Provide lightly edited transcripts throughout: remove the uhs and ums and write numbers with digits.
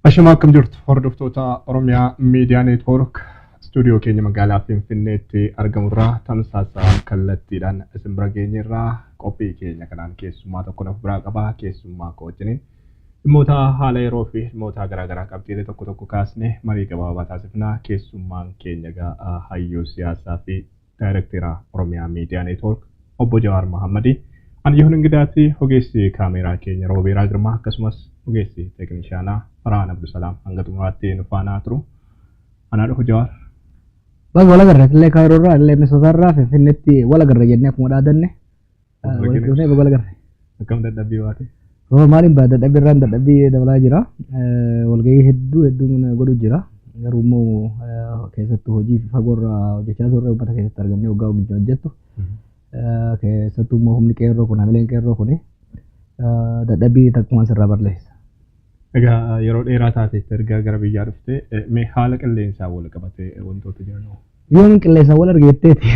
Ashamaa, akkam jirtu hordoftoota Oromiyaa Miidiyaa Neetwoork? Istuudiyoo keenya magaalaa Finfinneetti argamurraa tamsaasa kallattiidhaan isin bira geenyerraa. Qophii keenya kanaan keessummaa tokko of biraa qaba. Keessummaa koo wajjiniin dhimmoota haala yeroo fi dhimmoota garaagaraa qabxiilee tokko tokko kaasnee marii gabaabaa taasifna. Keessummaan keenya egaa hayyuu siyaasaa fi daayirektera Oromiyaa Miidiyaa Neetwoork obbo Jawaar Mahammadii. Ani Yihuun Ingidaati, ogeessi kaameeraa keenya Roobeeraa Girmaa, akkasumas ogeessi teeknishaanaa Farhaan Abdusalaam hanga xumuraatti nu faanaa turu. Anaa dhufu, Jawaar. Baga wal agarre. Illee Kaayiroo irraa, illee Minisootaa irraa Finfinneetti wal agarre jennee akkuma dhaadanne walitti dhufnee baga wal agarre. Akkam dadhabbii baate? Hoo, maaliin baa, dadhabbii irraan dadhabbii dabalaa jira. Walgahii hedduu hedduun godhu jira. Garuu immoo keessattuu hojii fagoo irraa hojjechaa turre, uummata keessatti argamnee waggaa wajjin hojjettu. Keessattuu immoo humni qeerroo kun, hamileen qeerroo kun dadhabbii takkumaan sirraa balleessa. Egaa yeroo dheeraa taateetti erga gara biyyaa dhuftee, mee haala qilleensaa wal qabatee wantoota jiran hoo? Yoon qilleensa wal argeetteeti.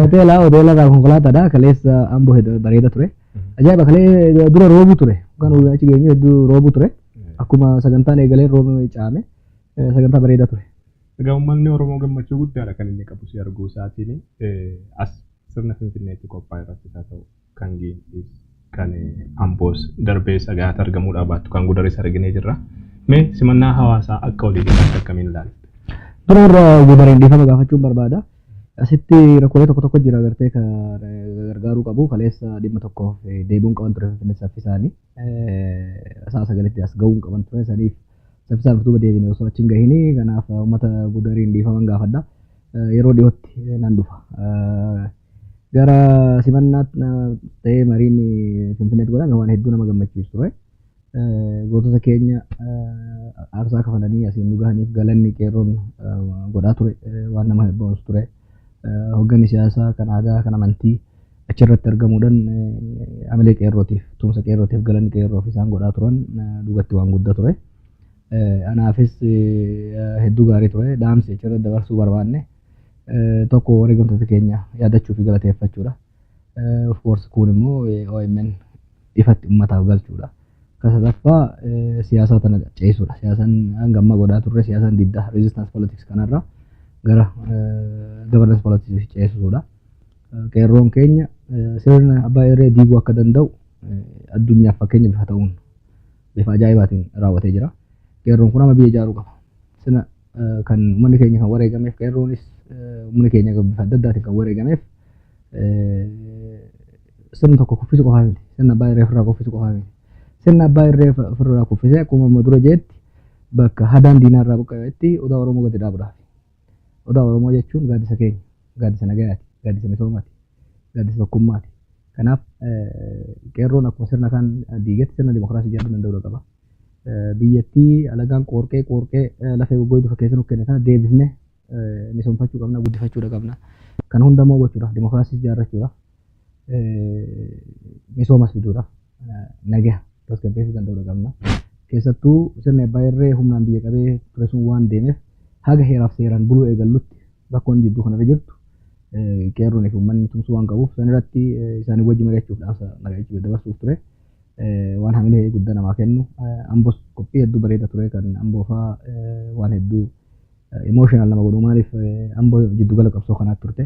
Hoteela irraa konkolaataadha. Kaleessa Amboo bareeda ture. Ajaa'iba, kalee dura roobuu ture. Kan achi geenyu hedduu roobuu ture. Akkuma sagantaan eegalee roobni caame, sagantaa bareeda ture. Egaa uummanni Oromoo gammachuu guddaadha kan inni qabu si arguu isaatiin. As sirna Finfinneetti qophaa'e irrattis haa ta'u, kan Giinxiis, kan Amboos darbee sagaata argamuudhaa baattu kan Gudaris arginee jirra. Mee simannaa hawaasaa akka walii galaatti akkamiin ilaalte? Dura warra Gudariin dhiifama gaafachuun barbaada. Asitti rakkoolee tokko tokko jira agartee kan gargaaruu qabu. Kaleessa dhimma tokkoof deebi'uun qaban ture Finfinnee saffisaanii. Sa'a 9tti as ga'uun qaban ture, saniif saffisaan of duuba deebine osoo achi hin gahini. Kanaaf uummata Gudariin dhiifaman gaafadha. Yeroo dhiyootti nan dhufa. Gara simannaa ta'ee mariin Finfinneetti godhame waan hedduu nama gammachiisu ture. Gootota keenya aarsaa kafalanii asiin nu gahaniif galanni qeerroon godhaa ture waan nama boonsu ture. Hoogganni siyaasaa kan aadaa, kan amantii achirratti argamuudhaan hamilee qeerrootiif, tumsa qeerrootiif galanni qeerroof isaan godhaa turan dhugatti waan guddaa ture. Anaafis hedduu gaarii ture. Dhaamsi achirratti dabarsuu barbaanne tokko wareegamtoota keenya yaadachuu fi galateeffachuudha. Of course kun immoo OMN ifatti uummataaf galchuudha. Kan sadaffaa siyaasa tana ceesisuudha. Siyaasaan hanga ammaa godhaa turre, siyaasaan diddaa, resistance politics kanarra gara governance politics ceesisuudha. Qeerroon keenya sirna abbaa irree diiguu akka danda'u addunyaaf fakkeenya bifa ta'uun bifa ajaa'ibaatiin raawwatee jira. Qeerroon kun amma biyya ijaaruu qaba. Sirna kan uummanni keenya kan wareegameef, qeerroonis uummanni keenya bifa adda addaatiin kan wareegameef sirna tokko kuffisuu qofaa miti. Sirna abbaa irree ofirraa kuffisuu qofaa miti. Sirna abbaa irree ofirraa kuffisee akkuma amma dura jeetti bakka hadaan diinaa irraa buqqa'etti odaa Oromoo gadi dhaabuudhaaf. Odaa Oromoo jechuun gaaddisa keenya, gaaddisa nagayaati, gaaddisa misoomaati, gaaddisa tokkummaati. Kanaaf qeerroon akkuma sirna kan diigetti sirna dimokiraasii ijaaruu danda'uu qaba. Biyyattii alagaan qoorqee qoorqee lafee goggoitu fakkeessa nu kenne kana deebisnee misoomfachuu qabna, guddifachuu qabna. Kan hunda immoo gochuudhaaf, dimokiraasii ijaarrachuudhaaf, misoomas fiduudhaaf nagaa tasgabbeessuu danda'uu qabna. Keessattuu sirni abbaa irree humnaan biyya qabee ture sun waan deemeef, haga heeraaf seeraan buluu eegallutti rakkoon jidduu kanarra jirtu qeerroon fi uummanni tumsuu waan qabuuf, san irratti isaanii wajji mari'achuuf, dhaamsa mari'achuu dabarsuuf ture. Waan hamilee guddaa namaa kennu. Ambos qophii hedduu bareeda ture. Kan Amboo fa'aa waan hedduu emotional nama godhu. Maaliif, Amboo jiddugala qabsoo kanaatti turte.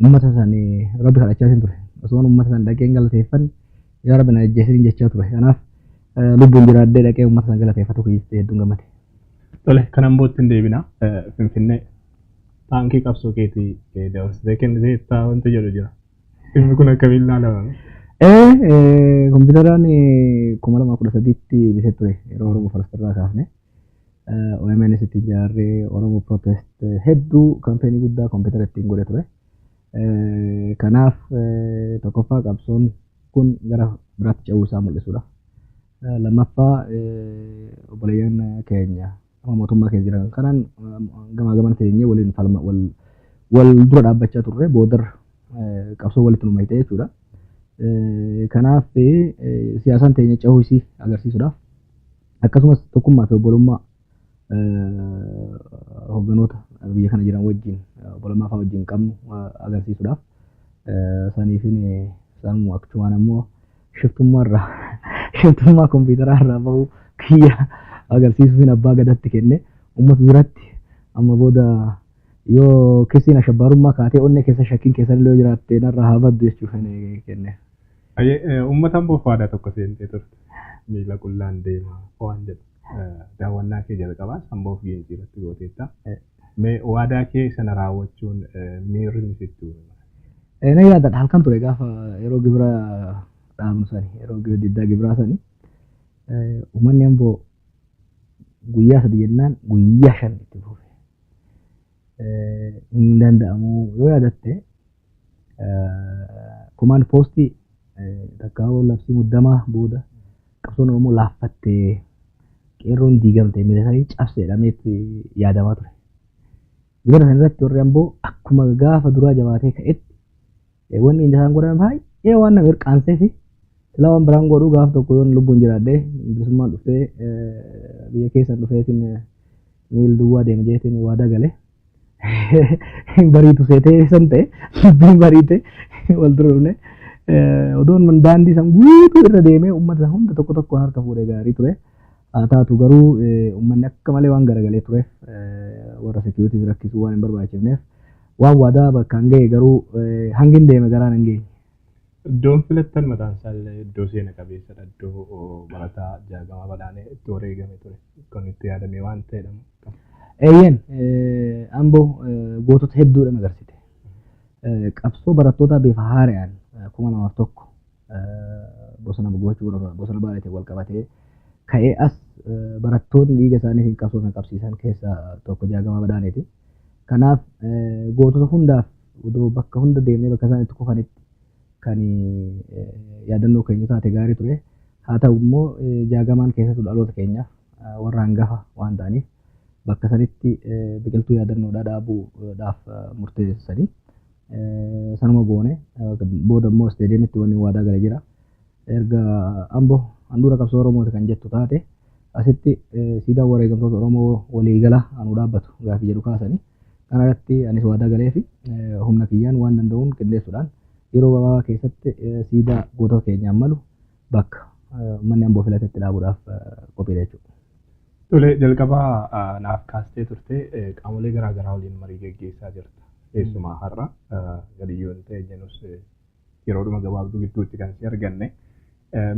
Uummata sanii rabbi kadhachaa ture. Osoo uummata san dhaqeen galateeffan, yaa rabbi na ajjeesin jechaa ture. Kanaaf lubbuun jiraadhee dhaqee uummata san galateeffatu kiyyatti hedduun gammade. Tole, kan Ambootti hin deebina. Finfinnee taankii qabsoo keetii dabarsitee kennitee wanti jedhu jira. Dhimmi kun akkamiin ilaalama? Kompiitaraan 2013tti bitee ture, yeroo Oromo First irraa kaafne. OMN itti ijaarree, Oromo Protest hedduu, campaign guddaa kompiitara ittiin godhe ture. Kanaaf tokkoffaa qabsoon kun gara biraatti ce'uu isaa mul'isudha. Lammaffaa obboleeyyan keenya amma mootummaa keessa jiran kanaan gamaa gamana teenyee waliin falma wal wal dura dhaabbachaa turre, boodarra qabsoo walitti nu mayte jechuudha. Kanaaf siyaasaan teenya cehuu isii agarsiisuudhaaf, akkasumas tokkummaa fi obbolummaa hoogganoota biyya kana jiran wajjin, obbolummaa fa'aa wajjin qabnu agarsiisuudhaaf saniifin sanuma. Akkumaan ammoo shiftummaa irraa, shiftummaa kompiitaraa irraa bahuu kiyya Agarsiisuuf abbaa gadaatti kenne uummata duratti amma booda yoo kisiin ashabbaarummaa kaatee onnee keessa shakkiin keessan illee yoo jiraatte narraa haa baddu jechuuf kenne. Uummata Amboof waadaa tokko seentee turte. Miila qullaan deemaa waan jedhu. Daawwannaa kee jalqabaa Amboof Giincii irratti gooteetta. Mee waadaa kee sana raawwachuun miirri inni sitti uume? Na yaadadha, halkan ture gaafa yeroo gibira dhaabnu sani, yeroo diddaa gibiraa sani, uummanni Amboo guyyaa 3 jennaan guyyaa 5 itti fufe. Hin danda'amu. Yoo yaadatte, komaand poostii takkaa'uu labsii muddamaa booda qabsoon Oromoo laaffattee, qeerroon diigamte, miilitarii cabse jedhameetti yaadamaa ture. Gibira sana irratti warri Amboo akkuma gaafa duraa jabaatee ka'etti wanni isaan godhan baay'ee waan nama hirqaansee fi silaa waan biraan godhuu gaaf tokko yoon lubbuun jiraadhee bilisummaan dhuftee biyya keessan dhufeetiin miil duwwaa deema jeetiin waadaa galee. Bariitu seetee san ta'e, dubbiin bariite wal dura dhufne. Odoon daandii san guutuu irra deemee uummata hunda tokko tokkoon harka fuudhee gaarii ture. Haa taatu garuu, uummanni akka malee waan garagalee tureef warra security rakkisuu waan hin barbaachifneef waan waadaa bakkaan ga'e garuu hangi hin deeme garaan hin geenye. Iddoon filattan mataan isaa illee iddoo seena qabeessadha. Iddoo barataa Jaagamaa Badhaanee itti wareegame ture. Kan itti yaadame waan ta'edha. Eeyyeen, Amboo gootota hedduudha magarsite. Qabsoo barattoota bifa haaraan 2001 bosona gochuu bosona baaleetiin wal qabatee ka'ee as barattoonni dhiiga isaaniitiin qabsoo sana qabsiisan keessaa tokko Jaagamaa Badhaaneeti. Kanaaf gootota hundaaf odoo bakka hunda deemnee bakka isaan itti kufanitti kan yaadannoo keenya taate gaarii ture. Haa ta'u immoo, Jaagamaan keessattuu dhaloota keenyaaf warra hangafa waan ta'aniif bakka sanitti biqiltuu yaadannoodhaa dhaabuudhaaf murteessanii sanuma goone. Booda immoo isteediyeemitti wanni waadaa galee jira. Erga Amboo handhuura qabsoo Oromooti kan jettu taate, asitti siidaan wareegamtoota Oromoo waliigala anuu dhaabbatu gaafii jedhu kaasanii, kana irratti anis waadaa galee fi humna kiyyaan waan danda'uun qindeessuudhaan yeroo gabaabaa keessatti siidaa gootota keenyaan malu bakka uummanni Amboo filatetti dhaabuudhaaf qophiidha jechuudha. Tole, jalqabaa naaf kaastee turte, qaamolee garaa garaa waliin marii geggeessaa jirta. Keessumaa har'a gadiyyoon ta'e jennus yeroodhuma gabaabduu gidduutti kan si arganne.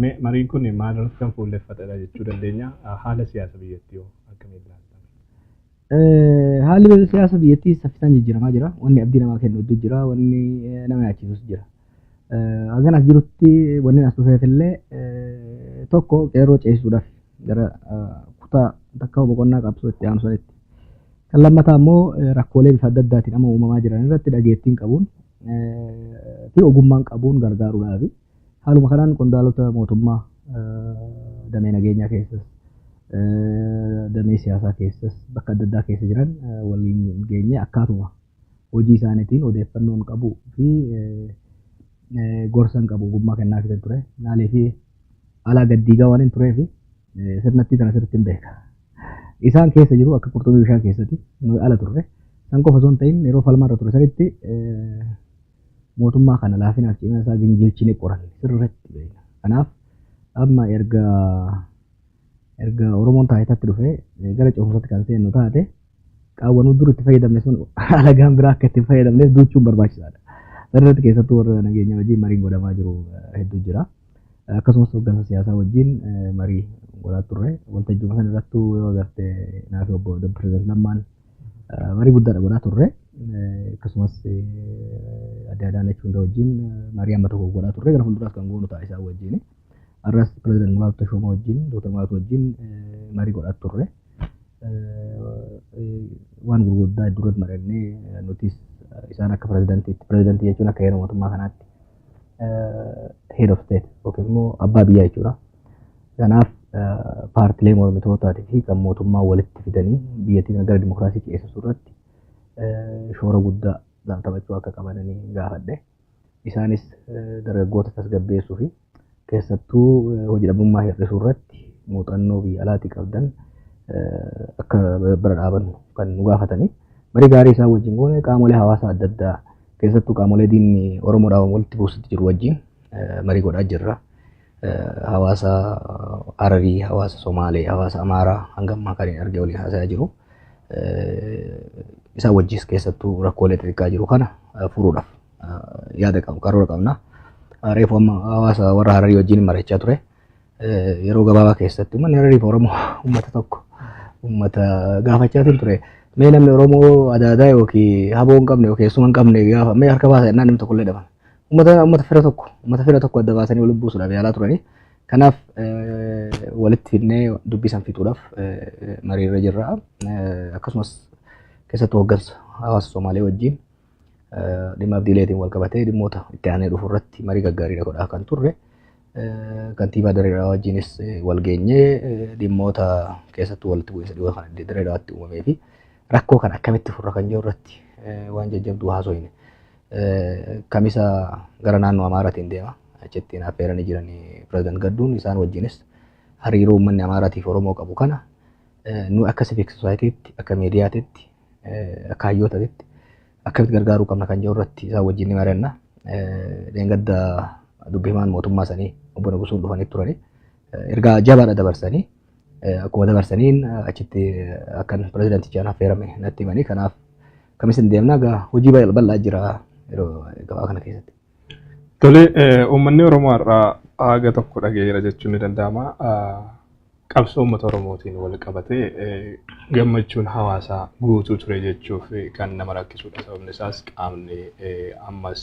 Mee mariin kun maal irratti kan fuulleffatedha jechuu dandeenya? Haala siyaasa biyyattii hoo akkamiin ilaalta? Haalli siyaasa biyyattii saffisaan jijjiiramaa jira. Wanni abdii namaa kennu hedduu jira. Wanni nama yaachisus jira. Hagan as jirutti wanni as dhufeef illee tokko qeerroo ceesisuudhaaf gara kutaa takka boqonnaa qabsoo itti aanu sanitti. Kan lammataa immoo rakkoolee bifa adda addaatiin amma uumamaa jiran irratti dhageettiin qabuun fi ogummaan qabuun gargaaruudhaafi. Haaluma kanaan qondaalota mootummaa damee nageenyaa keessas, damee siyaasaa keessas, bakka adda addaa keessa jiran waliin geenye akkaatuma hojii isaaniitiin odeeffannoon qabu fi gorsan qabu ogummaa kennaa fitan ture. Naalee fi alaa gaddiigaa waan hin tureef sirnattii kana sirriitti hin beeka. Isaan keessa jiru akka qurxummii bishaan keessatti, nuyi ala turre. Isaan qofa osoo hin ta'in, yeroo falmaa irra ture sanitti mootummaa kana laafinaaf cimina isaa gingilchine qoranne, sirriitti beekna. Kanaaf amma erga Oromoon taayitaatti dhufee gara ce'umsaatti kan seennu taate, qaawwanuu dur itti fayyadamne sun alagaan biraa akka itti hin fayyadamneef duuchuun barbaachisaadha. Sirriitti keessattuu warra nageenya wajjin mariin godhamaa jiru hedduu jira. Akkasumas hooggansa siyaasaa wajjin marii godhaa turre. Waltajjii sana irrattuu yoo agarte naafi obbo Pireezidant Lammaan marii guddaadha godhaa turre. Akkasumas adda Adaanech hunda wajjin marii amma tokko godhaa turre, gara fuulduraas kan goonu ta'a isaan wajjin. Har'as Pireezidant Mulaatu Tashoomaa wajjin, Dr. Mulaatu wajjin marii godhaa turre. Waan gurguddaa hedduu irratti mari'annee, nutis isaan akka pireezidantiitti, pireezidantii jechuun akka heera mootummaa kanaatti head of state yookiin immoo abbaa biyyaa jechuudha. Kanaaf paartilee mormitootaatii fi kan mootummaa walitti fidanii biyyattii gara dimokiraasii ceesisuu irratti shoora guddaa taphachuu akka qabananii gaafadhe. Isaanis dargaggoota tasgabbeessuu fi keessattuu hojii dhabummaa hir'isuu irratti muuxannoo biyya alaatii qabdan akka bira dhaabannu kan nu gaafatanii. Marii gaarii isaan wajjin goone, qaamolee hawaasaa adda addaa, keessattuu qaamolee diinni Oromoodhaan walitti buusutti jiru wajjin marii godhaa jirra. Hawaasa Hararii, hawaasa Somaalee, hawaasa Amaaraa hanga ammaa kan hin arge waliin haasayaa jiru. Isaan wajjis keessattuu rakkoolee xixiqqaa jiru kana furuudhaaf yaada qabu, karoora qabna. Reefu amma hawaasa warra Hararii wajjin mari'achaa ture. Yeroo gabaabaa keessatti uummanni Hararii fi Oromoo uummata tokko uummata gaafachaa ture. Mee namni Oromoo adaadaa yookiin haboo hin qabne yookiin eessuma hin qabne gaafa mee harka baasa jennaan namni tokkollee dhaban. Uummata fira tokko uummata fira tokko adda baasanii walitti buusuudhaaf yaalaa turanii. Kanaaf walitti fidnee dubbii san fixuudhaaf mariirra jirra. Akkasumas keessattuu hooggansa hawaasa Somaalee wajjin dhimma abdiileetiin wal qabatee dhimmoota itti aanee dhufu irratti marii gaggaariidha godhaa kan turre. Kantiibaa Dirree Dhawaa wajjinis wal geenyee dhimmoota keessattuu walitti bu'iinsa dhiyoo kana Dirree Dhawaatti uumamee fi rakkoo kana akkamitti furra kan jiru irratti waan jajjabduu haasofne. Kamisa gara naannoo Amaaraatiin deema. Achitti affeeranii jiranii pireezidant Gadduun isaan wajjinis hariiroo uummanni Amaaraatiif Oromoo qabu kana nu akka civic societytti, akka miidiyaatitti, akka hayyootaatti akkamitti gargaaruu qabna kan jiru irratti isaan wajjin ni mari'anna. Dheengadda dubbi himaan mootummaa sanii obbo Nugusuun dhufanii turani. Ergaa jabaadha dabarsanii akkuma dabarsaniin achitti akkan pireezidantichaan affeerame natti himanii kanaaf kamisa hin deemna egaa hojii bal'aa jira yeroo gabaa kana keessatti. Tole, uummanni Oromoo har'aa haga tokko dhageera jechuun ni danda'ama. Qabsoo uummata Oromootiin wal qabatee gammachuun hawaasaa guutuu ture jechuuf kan nama rakkisudha. Sababni isaas qaamni ammas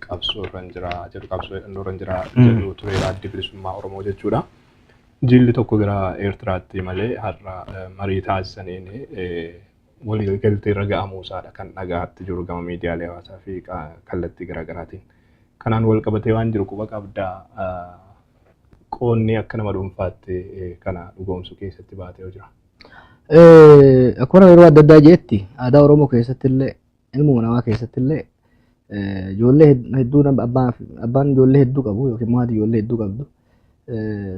qabsoo irra jira jedhu qabsoo hidhannoo irra jira jedhu tureera Addi Bilisummaa Oromoo jechuudha. Jilli tokko gara Eertiraatti malee har'a marii taasisaniin waliigaltee irra ga'amuu isaadha kan dhagaatti jiru gama miidiyaalee hawaasaa fi kallattii garaagaraatiin. Kanaan wal qabatee waan jiru quba qabdaa qoonni akka nama dhuunfaatti kana dhugoomsuu keessatti baatee jira. Akkuma yeroo adda addaa jeetti aadaa Oromoo keessatti illee ilmuma namaa keessatti illee ijoollee hedduu abbaan ijoollee hedduu qabu yookiin immoo haati ijoollee hedduu qabdu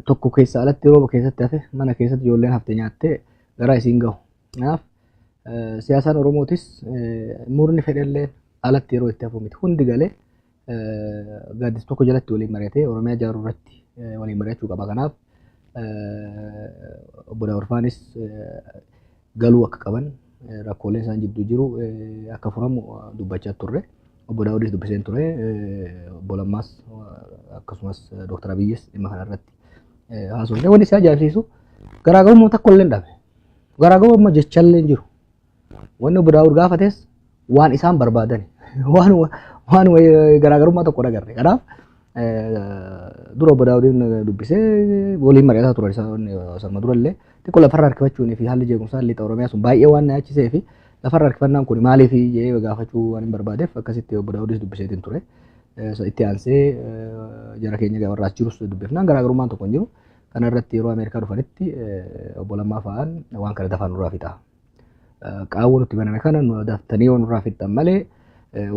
tokko keessa alatti yeroo keessatti hafe mana keessatti ijoolleen hafte nyaattee garaa isiin gahu. Kanaaf siyaasaan Oromootis murni fedhellee alatti yeroo itti hafu miti hundi galee gaaddisa tokko jalatti waliin mari'atee Oromiyaa ijaaruu irratti waliin mari'achuu qaba. Kanaaf obbo Daawud galuu akka qaban rakkooleen isaan jidduu jiru akka furamu dubbachaa turre. Obbo Daawudis dubbiseen ture. Obbo Lammaas akkasumas Dooktar Abiyyis dhimma kanarratti haasofne. Wanni isaa ajaa'ibsiisu garaagarummaa tokko illee hin dhabe. Garaagarummaa jechallee hin jiru. Wanni obbo Daawud gaafates waan isaan barbaadan waan garaagarummaa tokko agarre. Kanaaf dura obbo Daawudiin dubbisee waliin mari'ataa turan isaan durallee xiqqoo lafarra harkifachuun fi haalli jeequmsaa lixa Oromiyaa sun baay'ee waan na yaachisee fi lafarra harkifannaan kun maaliif jedhee gaafachuu waan hin barbaadeef akkasitti obbo Daawudis dubbiseetiin ture. Itti aansee jara keenya warra as jirus dubbifnaan garaagarummaan tokko hin jiru. Kana irratti yeroo Ameerikaa dhufanitti obbo Lammaa fa'aan waan kana dafaan nurraa fixa. Qaawwa nutti baname kana daftanii yoo nurraa fixan malee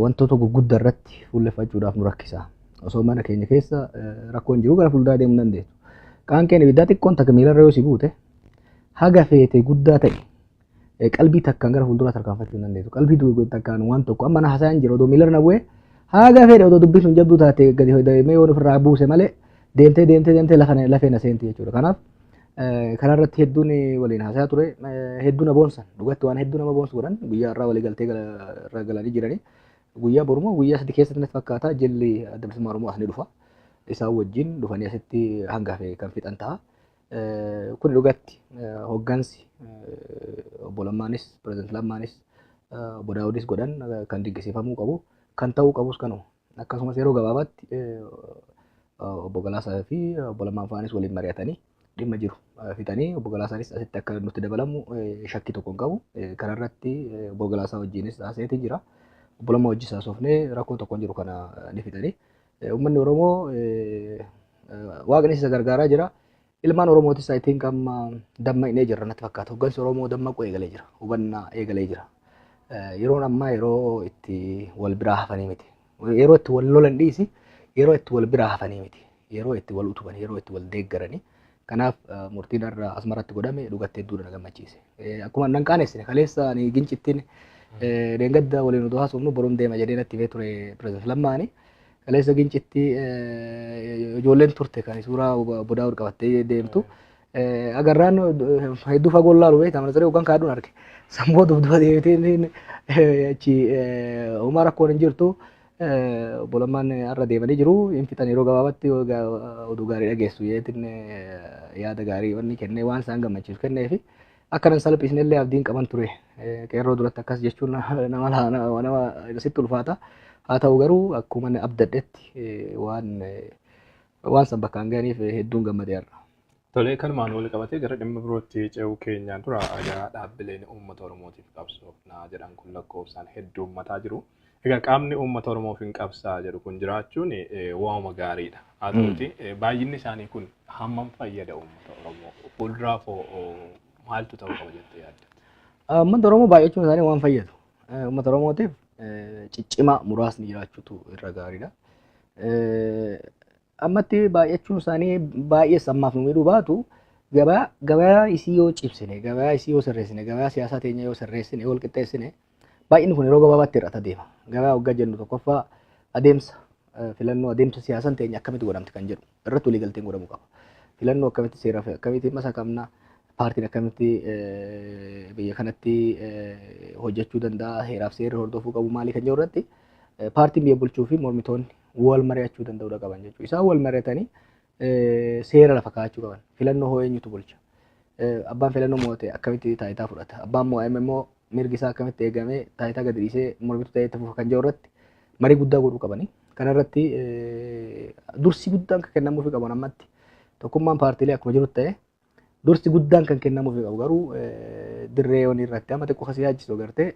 wantoota gurguddaa irratti fuulleffachuudhaaf nu rakkisa. Osoo mana keenya keessa rakkoon jiru gara fuulduraa deemuu dandeessu. Qaanqeen ibiddaa xiqqoon takka miilarra yoo si buute haga feete guddaa ta'e qalbii takkaan gara fuulduraa tarkaanfachuu hin dandeessu. Qalbii takkaan waan tokko amma na haasa'an jira odoo miilarra na bu'ee haga fedhe odoo dubbiin sun jabduu taate gadi deemee yoo ofirraa buuse malee deemtee deemtee deemtee lafee na seenti jechuudha. Kanaaf kanarratti hedduun waliin haasayaa ture hedduu na boonsan dhugatti waan hedduu nama boonsu godhan guyyaa irraa walii galtee irra galanii jiranii. Guyyaa borumoo guyyaa sadi keessatti natti fakkaata jilli Adda Bilisummaa Oromoo as ni dhufa. Isaan wajjin dhufanii asitti hanga hafe kan fixan ta'a. Kun dhugatti hoggansi obbo Lammaanis pireezidant Lammaanis obbo Daawudis godhan kan dinqisiifamuu qabu kan ta'uu qabus kanuma. Akkasumas yeroo gabaabaatti obbo Galaasaa fi obbo Lammaan fa'aanis waliin mari'atanii dhimma jiru fixanii obbo Galaasaanis asitti akka nutti dabalamu shakkii tokko hin qabu. Kanarratti obbo Galaasaa wajjinis haasayeetiin jira. Obbo Lammaa wajjis haasofnee rakkoon tokko hin jiru kana ni fixanii. Uummanni Oromoo waaqni isa gargaaraa jira. Ilmaan Oromootis I think amma dammaqnee jirra natti fakkaata. Hoggansi Oromoo dammaquu eegalee jira. Hubannaa eegalee jira. Yeroon ammaa yeroo itti wal biraa hafanii miti. Yeroo itti wal lolan dhiisi yeroo itti wal biraa hafanii miti. Yeroo itti wal utuban, yeroo itti wal deeggaranii. Kanaaf murtiin har'a Asmaratti godhame dhugatti hedduu na gammachiise. Akkuma nan qaanessine kaleessa ani gincittiin dheengadda waliin odoo haasofnu boruun deema jedhee natti himee ture pireezidant Lammaani. Kaleessa Gincitti ijoolleen turte kan suuraa obbo Daawud qabattee deemtu. Agarraan hedduu fagoon laalu beektaa mana saree yookaan kaadhuun arge. Sammuu dubduba deemtee achi homaa rakkoon hin jirtu. Obbo Lammaan har'a deemanii jiru. Hin fixan yeroo gabaabaatti oduu gaarii dhageessu jeetiin yaada gaarii wanni kennee waan isaan gammachiisu kenneefi akka nan salphisne illee abdiin qaban ture. Qeerroo duratti akkas jechuun nama sitti ulfaata. Haa ta'u garuu akkuma abdadhetti waan san bakkaan ga'aniif hedduun gammadee har'a. Tolee, kanumaan wal qabatee gara dhimma birootti ce'uu keenyaan dura egaa dhaabbileen uummata Oromootiif qabsoofnaa jedhan kun lakkoofsaan heddummataa jiru. Egaa qaamni uummata Oromoof hin qabsaa jedhu kun jiraachuun waanuma gaariidha. Haa ta'uti baay'inni isaanii kun hammam fayyada uummata Oromoo? Fuulduraaf maaltu ta'uu qaba jettee yaadda? Uummata Oromoo baay'achuun isaanii waan fayyadu. Uummata Oromootiif ciccimaa muraasni jiraachuutu irra gaariidha. Ammatti baay'achuun isaanii baay'ee ammaaf nu miidhuu baatu gabaa isii yoo cibsine, gabaa isii yoo sirreessine, gabaa siyaasaa teenya yoo sirreessine, yoo walqixxeessine baay'inni kun yeroo gabaabaatti hir'ata deema. Gabaa waggaa jennu tokkoffaa adeemsa filannoo adeemsa siyaasaan teenya akkamitti godhamti kan jedhu irratti waliigalteen godhamuu qaba. Filannoo akkamitti seera akkamitti masakamna, paartiin akkamitti biyya kanatti hojjechuu danda'a, heeraaf seerri hordofuu qabu maali kan jedhu irratti paartiin biyya bulchuu fi mormitoonni wal mari'achuu danda'uu qaban jechuudha. Isaan wal mari'atanii seera lafa kaa'achuu qaban. Filannoo hoo eenyutu bulcha? Abbaan filannoo mo'ate akkamitti taayitaa fudhata? Abbaan mo'ame immoo mirgi isaa akkamitti eegamee taayitaa gadi dhiisee mormituu ta'ee itti fufa kan jedhu irratti marii guddaa godhuu qabani. Kana irratti dursi guddaan kan kennamuufii qaban ammatti tokkummaan paartiilee akkuma jirutti ta'e dursi guddaan kan kennamuufii qabu garuu dirree yoonii irratti amma xiqqoo kasii yaachisu agartee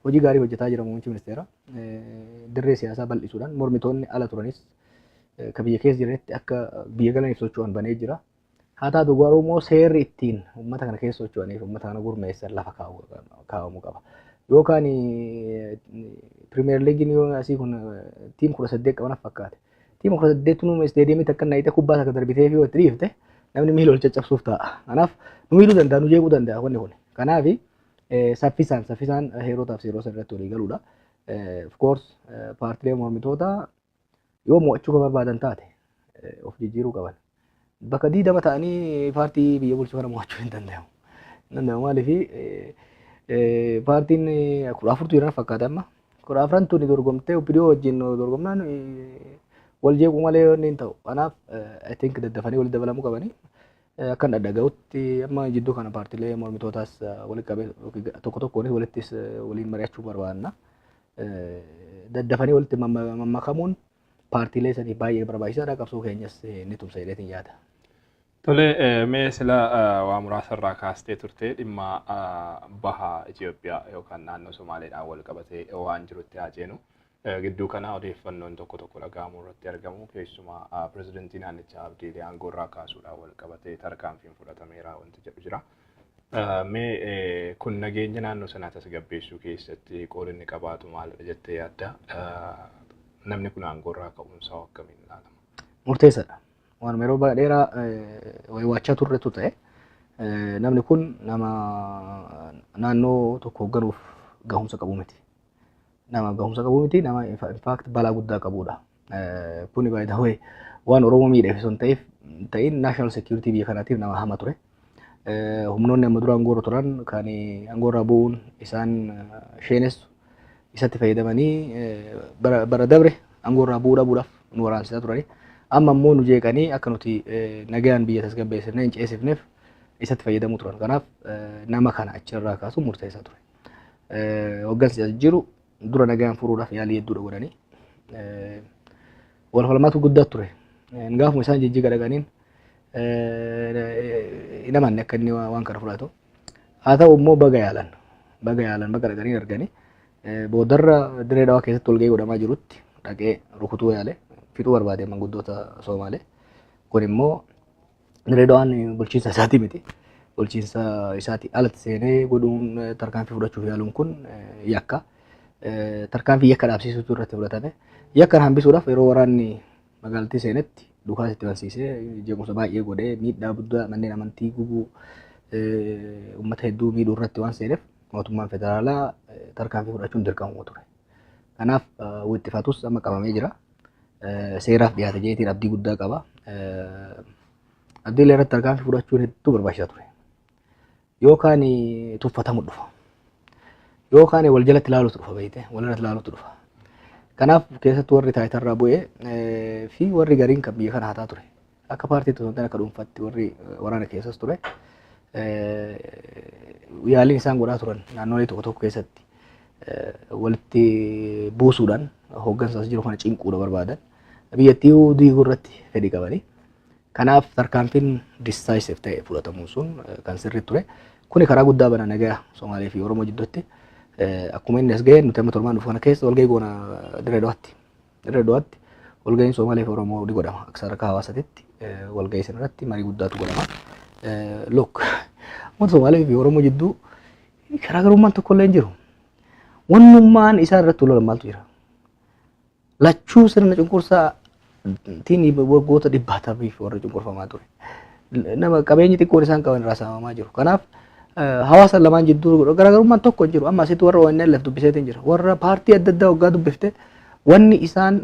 hojii gaarii hojjetaa jira muummichi ministeera. Dirree siyaasaa bal'isuudhaan mormitoonni ala turanis kan biyya keessa jiranitti akka biyya galaniif socho'an banee jira. Haa taatu garuu immoo seerri ittiin uummata kana keessa socho'aniif uummata kana gurmeessan lafa kaa'amuu qaba. Yookaan Pirimeer Liigiin yoo asii kun tiim 18 qaban fakkaate. Tiim 18 nu isteediyeemitti akka nayitee kubbaa takka darbitee fi itti dhiifte namni miila ol caccabsuuf ta'a. Kanaaf nu miidhuu danda'a, nu jeequu danda'a wanni kun. Kanaaf saffisaan heerotaaf seerota irratti walii galuudha. Of course paartilee mormitoota yoo mo'achuu kan barbaadan taate of jijjiiruu qaban. Bakka 20 ta'anii paartii biyya bulchu kana mo'achuu hin danda'amu. Hin danda'amu maaliif paartiin 14tu jiran fakkaata amma. 14 tuni dorgomtee OPDO wajjin dorgomnaan wal jeequu malee wanni hin ta'u. Kanaaf I think daddafanii walitti dabalamuu qabanii. Akkan dhaga'utti amma jidduu kana paartiilee mormitootaas walitti qabee tokko tokkoonis walittis waliin mari'achuu barbaanna. Daddafanii walitti mammakamuun paartiilee saniif baay'ee barbaachisaadha. Qabsoo keenyas ni tumsa jedheetiin yaada. Tole, mee sila waa muraasa irraa kaastee turte dhimma baha Itoophiyaa yookaan naannoo Somaaleedhaan wal qabatee waan jirutti haa ceenu. Gidduu kana odeeffannoon tokko tokko dhaga'amuu irratti argamu keessumaa pirezidantii naannichaa Abdiilee aangoo irraa kaasuudhaan wal qabatee tarkaanfiin fudhatameera wanti jedhu jira. Mee kun nageenya naannoo sanaa tasgabbeessuu keessatti qoodni qabaatu maalidha jettee yaadda? Namni kun aangoo irraa ka'uunsaa akkamiin ilaalama? Murteessaadha. Waan yeroo dheeraa waywaachaa turretu ta'e namni kun nama naannoo tokko hoogganuuf gahumsa qabu miti. Nama gahumsa qabu miti, nama in fact balaa guddaa qabudha. Kuni by the way waan Oromoo miidheef osoo hin ta'in national security biyya kanaatiif nama hama ture. Humnoonni amma dura aangoorra turan kan aangoorraa bu'uun isaan sheenessu isatti fayyadamanii bara dabre aangoorraa bu'uu dhabuudhaaf nu waraansisaa turani. Amma immoo nu jeeqanii akka nuti nagaan biyya tasgabbeessifnee hin ceesifneef isatti fayyadamuu turan. Kanaaf nama kana achirraa kaasuun murteessaa ture. Hoggansi as jiru dura nagaan furuudhaaf yaalii hedduudha godhanii. Wal falmaatu guddaa ture. Gaafuma isaan jijjiiga dhaqaniin hin amanne akka inni waan kana fudhatu. Haa ta'u immoo baga yaalan. Baga yaalan baga dhaqanii arganii. Boodarra Dirree Dhawaa keessatti walgahii godhamaa jirutti dhaqee rukutuu yaale fixuu barbaade manguddoota Somaalee. Kun immoo Dirree Dhawaan bulchiinsa isaatii miti. Bulchiinsa isaatii alatti seenee godhuun tarkaanfii fudhachuuf yaaluun kun yakka. Tarkaanfii yakka dhaabsisuutu irratti fudhatame. Yakka hambisuudhaaf yeroo waraanni magaalattii seenetti dhukaasa itti bansiisee jeequmsa baay'ee godhee miidhaa guddaa manneen amantii gubuu uummata hedduu miidhuu irratti waan seeneef mootummaan federaalaa tarkaanfii fudhachuun dirqamuu ture. Kanaaf wixxifatus amma qabamee jira. Seeraaf dhiyaate jeetiin abdii guddaa qaba. Abdiilee irratti tarkaanfii fudhachuun hedduu barbaachisaa ture. Yookaan tuffatamu dhufa. Yookaan wal jalatti ilaaluutu dhufa beekte, wal irratti ilaaluutu dhufa. Kanaaf keessattuu warri taayitarraa bu'ee fi warri gariin kan biyya kana hataa ture. Akka paartiitti osoo hin taane akka dhuunfaatti warri waraana keessas ture. Yaaliin isaan godhaa turan naannolee tokko tokko keessatti walitti buusuudhaan hooggansa as jiru kana cinquudha barbaadan. Biyyattii diiguu irratti fedhii qabani. Kanaaf tarkaanfiin decisive ta'e fudhatamuun sun kan sirrii ture. Kuni karaa guddaa bana nagaa Somaalee fi Oromoo jidduutti. Akkuma inni as ga'e, nuti amma torbaan dhufu kana keessa walgahii goona Dirree Dawaatti. Dirree Dawaatti walgahiin Somaalee fi Oromoo ni godhama. Akka sadarkaa hawaasaatitti walgahii sana irratti marii guddaatu godhama. Look, uummata Somaalee fi Oromoo jidduu garaagarummaan tokko illee hin jiru. Wannummaan isaan irratti lolan maaltu jira? Lachuu sirna cunqursaa tiin waggoota dhibbaatamiif warra cunqurfamaa ture. Nama qabeenyi xiqqoon isaan qaban irraa saamamaa jiru. Kanaaf hawaasa lamaan jidduu garaagarummaan tokko hin jiru. Amma asitti warra ONLF dubbiseetiin jira. Warra paartii adda addaa waggaa dubbifte, wanni isaan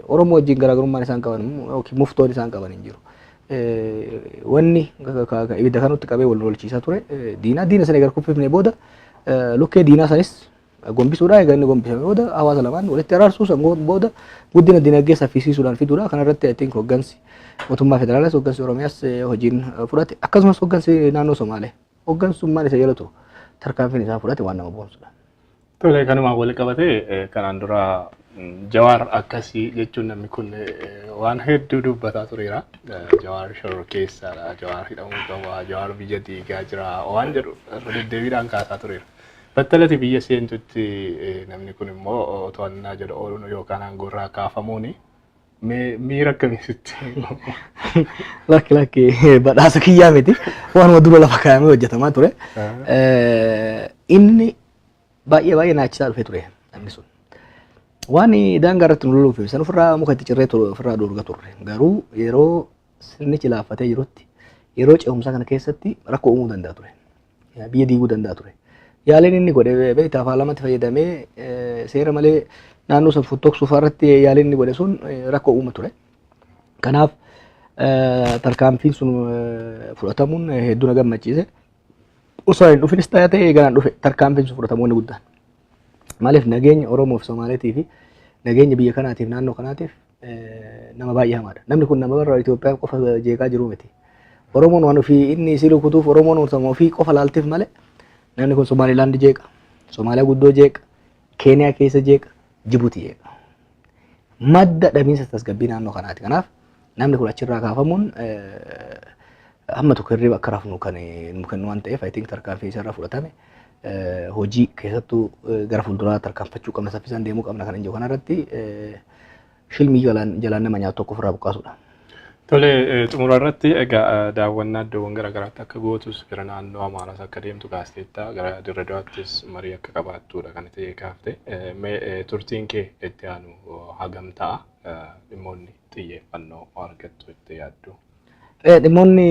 Oromoo wajjin garaagarummaan isaan qaban yookiin muftoon isaan qaban hin jiru. Wanni ibidda kanutti qabee wal lolchiisaa ture diinaa, diina sana egaa kuffifnee booda lukkee diinaa sanis gombisuudha. Egaa inni gombifame booda hawaasa lamaan walitti araarsuu, san booda guddina dinagdee saffisiisuudhaan fiduudha. Kanarratti I think hoggansi mootummaa federaalaas, hoggansi Oromiyaas hojiin fudhate, akkasumas hoggansi naannoo Somaalee hoggansummaan isa jala turu tarkaanfiin isaa fudhate waan nama boonsudha. Tole, kanumaan wal qabatee, kanaan dura Jawaar akkasii jechuun namni kun waan hedduu dubbataa tureera. Jawaar shororkeessaadha, Jawaar hidhamuu qaba, Jawaar biyya diigaa jira waan jedhu irra deddeebiidhaan kaasaa tureera. Battalati biyya seentutti namni kun immoo to'annaa jala ooluun yookaan aangoo irraa kaafamuuni miira akkamii sitti? Lakki, lakki, badhaasa kiyyaa miti, waanuma dura lafa kaayamee hojjetamaa ture. Inni baay'ee baay'ee naachisaa dhufee ture namni sun. Waan daangaa irratti nu loluuf san ofirraa muka itti cirree ofirraa dhoorga turre. Garuu yeroo sirnichi laaffatee jirutti, yeroo ce'umsaa kana keessatti rakkoo uumuu danda'a ture. Biyya diiguu danda'a ture. Yaaliin inni godhe beektaa, paarlaamaatti fayyadamee seera malee naannoo san fottoqsuu irratti yaaliin inni godhe sun rakkoo uuma ture. Kanaaf tarkaanfiin sun fudhatamuun hedduu na gammachiise. Osoo hin dhufinis ta'ee eegalaan dhufe tarkaanfiin sun fudhatamuu inni guddaan. Maaliif, nageenya Oromoo fi Somaaleetii fi nageenya biyya kanaatiif, naannoo kanaatiif nama baay'ee hamaadha. Namni kun nama warra Itoophiyaa qofa jeeqaa jiru miti. Oromoon waan ofii inni isii rukutuuf, Oromoon ofii qofa laalteef malee, namni kun Somaalilaand jeeqa, Somaaliyaa guddoo jeeqa, Keeniyaa keessa jeeqa, Jibuuti jeeqa. Madda dhabiinsa tasgabbii naannoo kanaati. Kanaaf namni kun achirraa kaafamuun hamma tokko hirriba akka rafnu kan nu kennu waan ta'eef, I think tarkaanfii isarra fudhatame hojii keessattuu gara fuulduraa tarkaanfachuu qabna, saffisaan deemuu qabna kan hin jiru kanarratti shilmii jalaan nama nyaatu tokko ofirraa buqqaasudha. Tole, xumura irratti egaa daawwannaa iddoowwan garaagaraatti akka gootus, gara naannoo Amaaraas akka deemtu kaasteetta, gara Dirree Dawaattis marii akka qabaattudha kan ta'e kaafte. Mee turtiin kee itti aanu hagam ta'a? Dhimmoonni xiyyeeffannoo argattu itti yaaddu? Dhimmoonni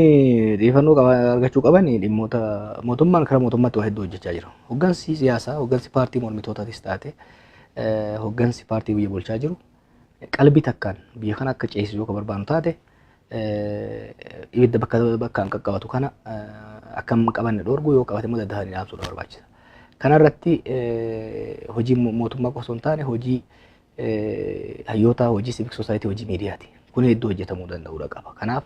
xiyyeeffannoo argachuu qaban dhimmoota mootummaan karaa mootummaatti waa hedduu hojjechaa jira. Hoggansi siyaasaa, hoggansi paartii mormitootatis taate, hoggansi paartii biyya bulchaa jiru qalbii takkaan biyya kana akka ceesisu yoo barbaannu taate, ibidda bakka bakkaan qaqqabatu kana akka hin qabanne dhorgu, yoo qabate immoo daddafanii dhaamsuudha barbaachisa. Kanarratti hojii mootummaa qofa osoo hin taane hojii hayyootaa, hojii civic society, hojii miidiyaati. Kun hedduu hojjetamuu danda'uudha qaba. Kanaaf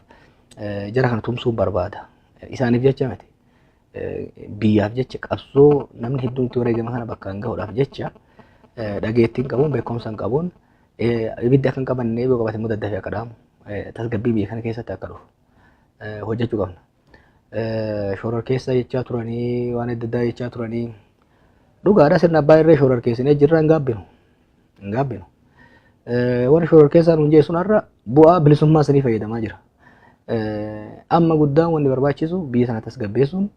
jara kana tumsuun barbaada. Isaaniif jecha miti. Biyyaaf jecha, qabsoo namni hedduun itti wareegama kana bakkaan gahuudhaaf jecha, dhageettiin qabuun, beekumsa hin qabuun, ibiddi akka hin qabanne, yoo qabate immoo daddafee akka dhaamu, tasgabbii biyya kana keessatti akka dhufu hojjechuu qabna. Shororkeessa jechaa turanii, waan adda addaa jechaa turanii, dhugaadha, sirna abbaa irree shororkeessinee jirra, hin gaabbinu. Hin gaabbinu. Warri shororkeessaa nuun jeessuun har'a bu'aa bilisummaa sanii fayyadamaa jira. Amma guddaan wanni barbaachisu biyya sana tasgabbeessuun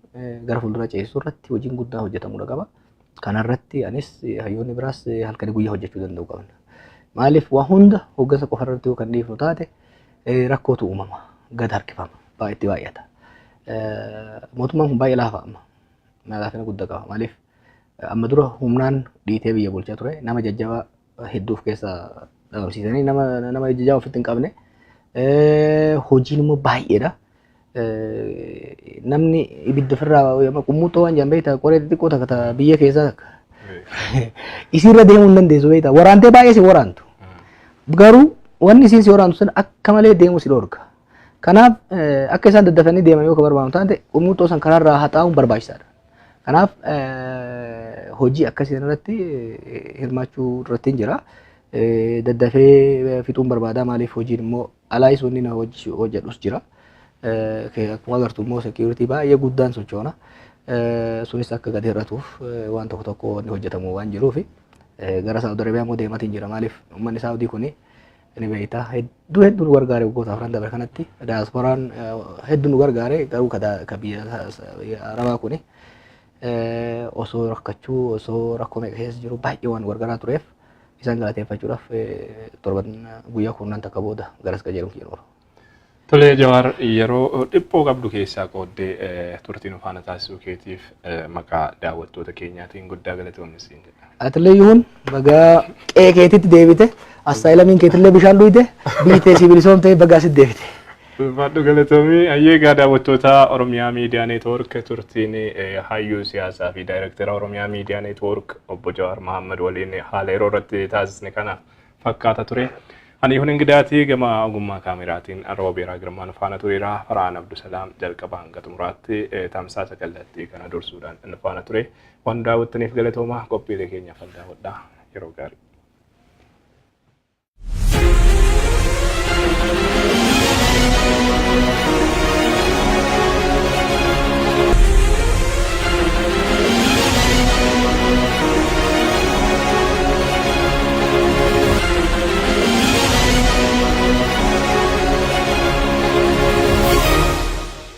gara fuuldura ceesisuu irratti hojiin guddaa hojjetamuudha qaba. Kanarratti anis, hayyoonni biraas halkanii guyyaa hojjechuu danda'u qabna. Maaliif, waa hunda hoggansa qofa irratti yoo kan dhiifnu taate rakkootu uumama, gad harkifama, itti baay'ata. Mootummaan kun baay'ee laafa amma. Laafina guddaa qaba. Maaliif, amma dura humnaan dhiitee biyya bulchaa ture, nama jajjabaa hedduu of keessaa Dhabamsiisanii nama ijaa ofitti hin qabne. Hojiin immoo baay'eedha. Namni ibidda ofirraa qummuuttoo waan jedhan beektaa, qoree xixiqqoo takka ta biyya keessaa takka. Isiirra deemuu hin dandeessu beektaa. Waraantee baay'ee si waraantu. Garuu wanni isiin si waraantu sun akka malee deemuu si dhorka. Kanaaf akka isaan daddafanii deeman yoo ka barbaadu taate, qummuuttoo san karaarraa haxaa'uun barbaachisaadha. Kanaaf hojii akkasii irratti hirmaachuu irratti hin jira. Daddafee fixuun barbaada, maaliif hojiin immoo alaayis wanni na hojjedhus jira. Akkuma agartu immoo security baay'ee guddaan sochoona. Sunis akka gadi hir'atuuf waan tokko tokko wanni hojjetamu waan jiruufi gara Saawud Arabiyaa immoo deematiin jira, maaliif uummanni Saawudii kuni ni beekta, hedduu hedduu nu gargaare. Waggoota 4 dabre kanatti daasporaan hedduu nu gargaare, garuu ka biyya Arabaa kuni osoo rakkachuu, osoo rakkoo meeqa keessa jiru baay'ee waan nu gargaaraa tureef isaan galateeffachuudhaaf torban guyyaa 10 takka booda garas qajeeluun kiyya oolu. Tolee Jawaar, yeroo dhiphoo qabdu keessaa qooddee turtii nu faana taasisuu keetiif maqaa daawwattoota keenyaatiin guddaa galatoomni siin jedha. Atillee yuun bagaa qe'ee keetitti deebite, asylum keetillee bishaan dhuyte, biyyi teessii bilisoomte, bagaa sitti deebite. Ulfaadhu, galatoomii. Ayyee, egaa daawwattoota Oromiyaa Miidiyaa Neetwoork, turtiin hayyuu siyaasaa fi daayirektara Oromiyaa Miidiyaa Neetwoork obbo Jawaar Mahammad waliin haala yeroo irratti taasisne kana fakkaata ture. Ani Ihun Ingidaatii, gama ogummaa kaameraatiin Roobeeraa Girmaan faana tureera. Faraan Abdusalaam jalqaba hanga xumuraatti tamsaasa kallattii kana dursuudhaan nu faana ture. Waan daawwattaniif galatoomaa, qophiilee keenyaaf daawwadhaa, yeroo gaarii.